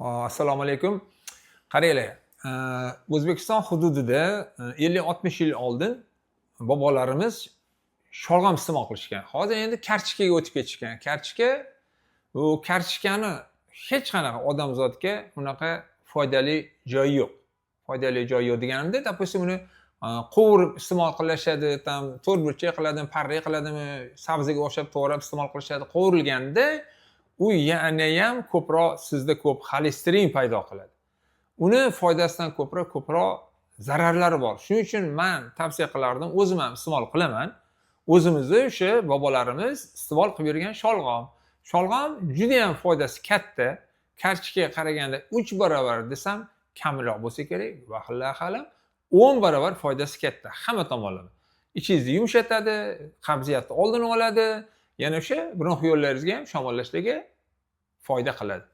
Assalomu alaykum. Qaranglar, O'zbekiston hududida 50-60 yil oldin bobolarimiz sholg'om iste'mol qilishgan. Hozir endi kartoshkaga o'tib ketishgan. Kartoshka, bu kartoshkani hech qanaqa odamzodga unaqa foydali joyi yo'q. Foydali joyi yo'q deganimda, допустим, uni qovurib iste'mol qilishadi, там to'rtburchak qiladimi, parre qiladimi, sabziga o'xshab to'g'rab iste'mol qilishadi. Qovurilganda u yanayam ko'proq sizda ko'p xolesterin paydo qiladi. Uni foydasidan ko'proq zararlari bor. Shuning uchun man tavsiya qilardim, o'zim ham iste'mol qilaman. O'zimizni o'sha bobolarimiz iste'mol qilib yurgan sholg'om. Sholg'om juda ham foydasi katta. Kartoshkaga qaraganda 3 barobar desam kamroq bo'lsa kerak, vallohu a'lam, 10 barobar foydasi katta hamma tomonlama. Ichingizni yumshatadi, qabziyatni oldini oladi, yana o'sha bronx yo'llaringizga ham shamollashlarga foyda qiladi.